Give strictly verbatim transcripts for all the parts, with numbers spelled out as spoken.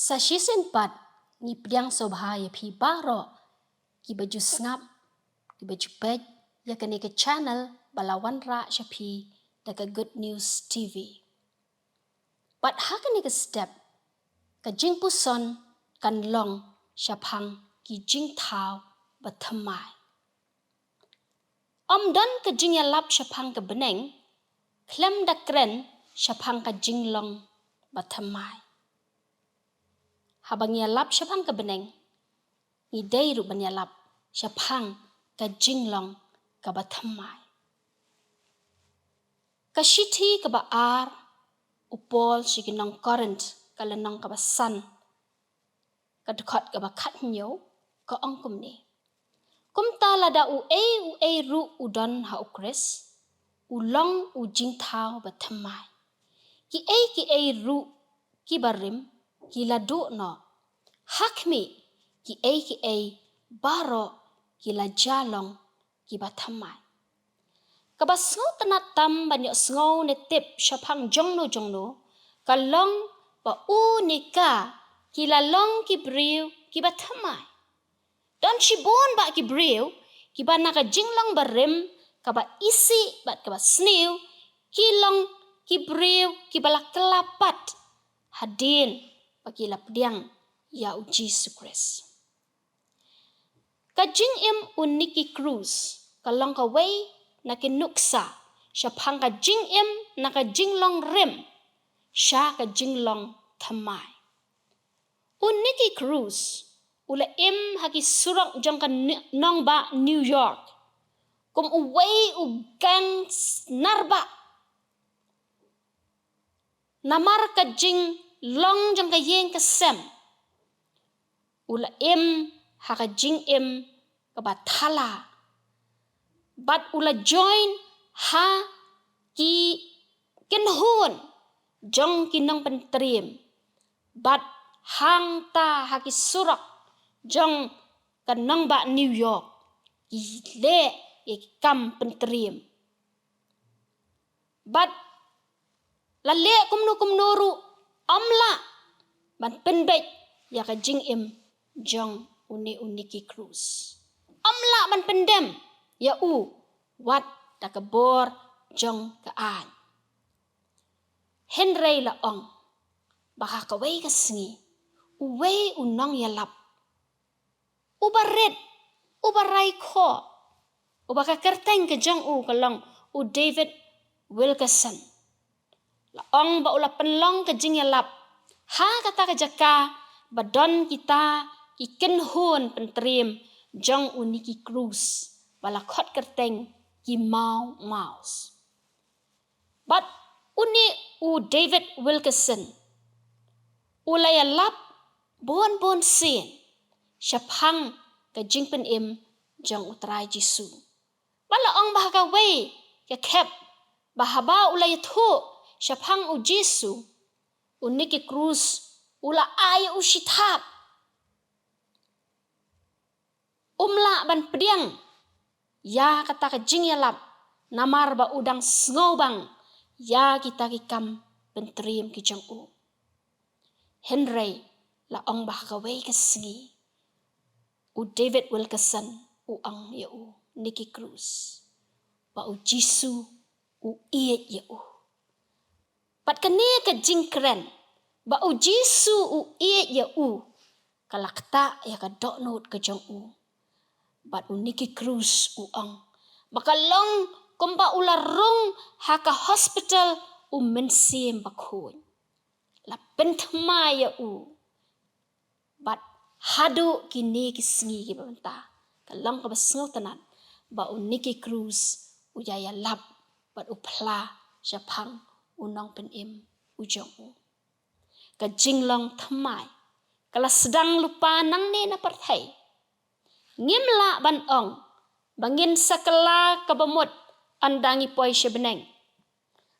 Sa shisien pat, ngi pdiang sngewbha ïa phi baroh kiba ju sngap, kiba ju peit ïa kane ka channel ba la wanrah sha phi da ka Good News T V. Bad ha kane ka step, ka jingpuson kan long shaphang ki jingthaw ba thymmai. Ym don ka jingïalap shaphang ka bneng khlem da kren shaphang ka jinglong ba thymmai. Haba ngi ïalap shaphang ka bneng, ngi dei ruh ban ïalap shaphang ka jinglong kaba thymmai. Ka shithi kaba ar u Paul sha ki nong Korinth, ka lynnong kaba san, ka dkhot kaba khathynñiew, ka ong kumne: Kumta lada uei uei ruh u don ha u Khrist, u long u jingthaw ba thymmai. Kiei kiei ruh kiba rim ki la duh noh. Ha khmih, kiei kiei baroh ki la jia long kiba thymmai. Kaba sngewtynnat tam ban ïohsngew ne tip shaphang jongno jongno ka long ba u ne ka ki la long ki briew kiba thymmai. Don shibun bah ki briew kiba na ka jinglong barim, kaba isih bad kaba sniew, ki long ki briew kiba la kylla pat hadien ba ki la pdiang ïa u Jisu Khrist. Ka jingim u Nicky Cruz ka long kawei na ki nuksa shaphang ka jingim na ka jinglong rim sha ka jinglong thymmai. U Nicky Cruz u la im ha ki surok jong ka ni-, nongbah New York kum uwei u gang s-, narbah. Namar ka jinglong jong ka ïing ka sem, u la im ha ka jingim kaba thala, bad u la join ha ki kynhun jong ki nongpyntriem, bad hangta ha ki surok jong ka nongbah New York ki leh ïa ki kam pyntriem. Bad la leh kumno kumno ruh, ym lah ban pynbeit ïa ka jingim jong une u Nicky Cruz. Ym lah ban pyndem ïa u wat da ka bor jong ka aiñ. Hynrei la ong ba ha kawei ka sngi, uwei u nongïalap uba rit, uba rai khoh, uba ka kyrteng ka jong u ka long u David Wilkerson, la ong ba u la pynlong ka jingïalap ha kata ka jaka ba don kita ki kynhun pyntriem jong u Nicky Cruz, ba la khot kyrteng ki Mau Maus. Bad une u David Wilkerson u la ïalap bun bun sien shaphang ka jingpynim jong u Trai Jisu. Bad la ong ba ha kawei ka khep, ba haba u la ïathuh shaphang u Jisu, u Nicky Cruz u la ai u shithap. Um lah ban pdiang ïa kata ka jingïalap namar ba u dang sngewbang ïa kita ki kam pyntriem ki jong u. Hynrei la ong ba ha kawei ka sngi, u David Wilkerson u ong ïa u Nicky Cruz ba u Jisu u ïeit ïa u. Bad kane ka jingkren ba u Jisu u ïeit ïa u, ka la ktah ïa ka dohnud ka jong u. Bad u Nicky Cruz u ong ba ka long kumba u la rung ha ka hospital u Mynsiem Bakhuid. La pynthymmai ïa u. Bad haduh kine ki sngi kiba mynta, ka long kaba sngewtynnat ba u Nicky Cruz u ïa ïalap bad u phla shaphang u nongpynim u jong u. Ka jinglong thymmai ka la sdang lypa nangne na pyrthei. Ngim lah ban ong ba ngin sa kylla kaba mut ynda ngi poi sha bneng.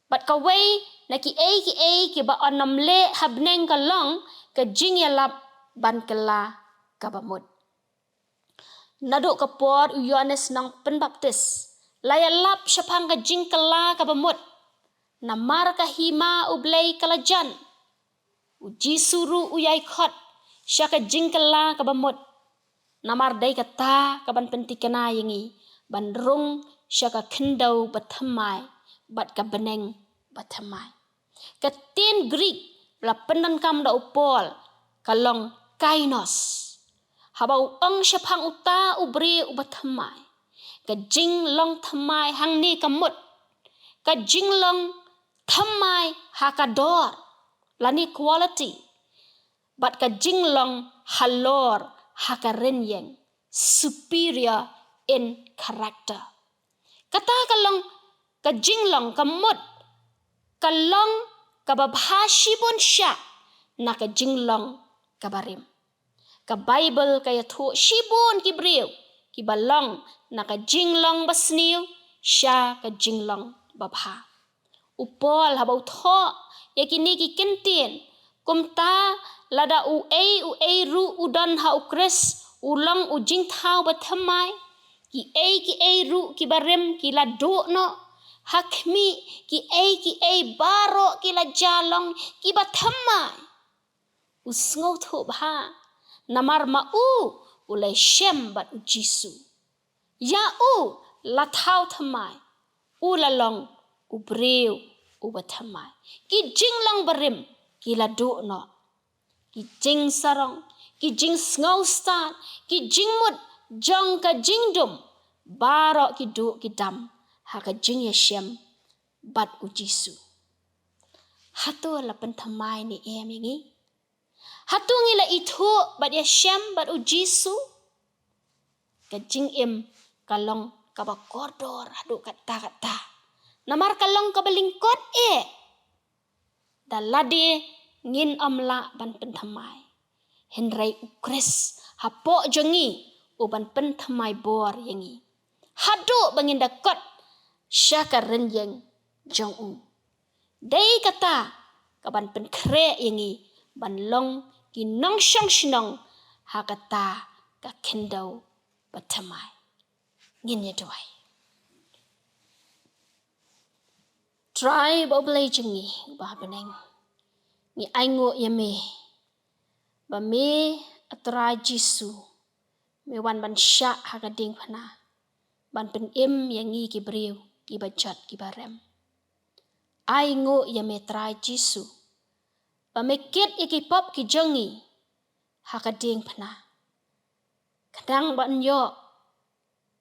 Bad kawei na kiei kiei kiba yn ym leh ha bneng ka long ka jingïalap ban kylla kaba mut. Naduh ka por u Ïoannis Nongpynbaptis la ïalap shaphang ka jingkylla kaba mut. Namar ka hima U Blei ka la jan, U Jisu ruh u ïai khot sha ka jingkylla kaba mut. Namar dei kata kaban pynthikna ïa ngi ban rung sha ka khyndew bathymmai bad ka bneng bathymmai. Ka ktien Greek ba la pyndonkam da u Paul ka long kainos. Haba u ong shaphang uta u briew uba thymmai, ka jinglong thymmai hangne ka mut ka jinglong thymmai ha ka dor lane quality, bad ka jinglong halor ha ka rynïeng, superior in character. Kata ka long ka jinglong ka mut ka long kaba bha shibun shah na ka jinglong kaba rim. Ka Baibl ka ïathuh shibun ki briew kiba long na ka jinglong basniew sha ka jinglong babha. U Paul haba u thoh ïa kine ki kyntien, kumta lada uei uei ruh u don ha U Khrist u long u jingthaw bathymmai. Kiei kiei ruh kiba rim ki la duh noh. Ha khmih, kiei kiei baroh ki la jia long kiba thymmai. U sngewthuh bha namar ma u u la shem bad U Jisu. Ïa u la thaw thymmai, u la long u briew uba thymmai. Ki jinglong barim ki la duh noh. Ki jingsarong, ki jingsngewstad, ki jingmut jong ka jingdum, baroh ki duh ki dam ha ka jingïashem bad U Jisu. Hato la pynthymmai ne em ïa ngi? Hato ngi la ithuh bad ïashem bad U Jisu? Ka jingim ka long kaba kordor haduh katta katta. Namar ka long kaba lyngkot eh. Da lade ngin ym lah ban pynthymmai, hynrei U Khrist hapoh jong ngi u ban pynthymmai bor ïa ngi haduh ba ngin da kot sha ka rynïeng jong u. Dei kata kaban pynkhreh ïa ngi ban long ki nongshong shnong ha kata ka khyndew bathymmai. Ngin ïa duwai. Trai ba U Blei jong ngi uba ha bneng, ngi ainguh ïa me ba me, A Trai Jisu, me wan ban shah ha ka diengphna ban pynim ïa ngi ki briew kiba jot kiba rem. Ainguh ïa me Trai Jisu ba me kit ïa ki pop ki jong ngi ha ka diengphna, khnang ban ïoh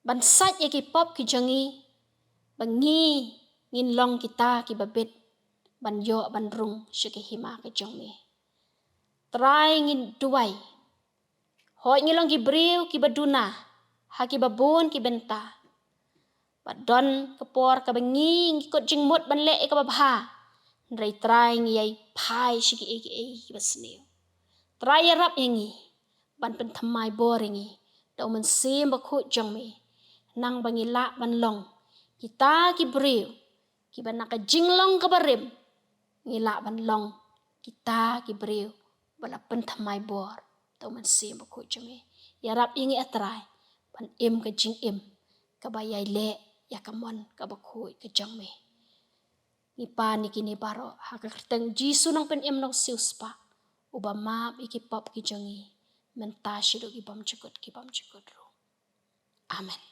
ban sait ïa ki pop ki jong ngi, ba ngi ngin long kita kiba bit ban ïoh ban rung sha ka hima ka jong me. Trai, ngin duwai, hooid ngi long ki briew kiba duna ha kiba bun ki bynta. Ba don ka por kaba ngi ngi kut jingmut ban leh ïa kaba bha, hynrei Trai ngi ïai phai sha kiei kiei kiba sniew. Trai, ïarap ïa ngi ban pynthymmai bor ïa ngi da U Mynsiem Bakhuid jong me, khnang ba ngi lah ban long kita ki briew kiba na ka jinglong kaba rim ngi lah ban long kita ki briew ba la pynthymmai bor da U Mynsiem Bakhuid jong me. Ïarap ïa ngi, A Trai, ban im ka jingim kaba ïai leh ïa ka mon kaba khuid ka jong me. Ngi pan ïa kine baroh ha ka kyrteng Jisu, Nongpynim Nongsiewspah, uba map ïa ki pop ki jong ngi mynta shaduh ki bymjukut ki bymjukut ruh. Amen.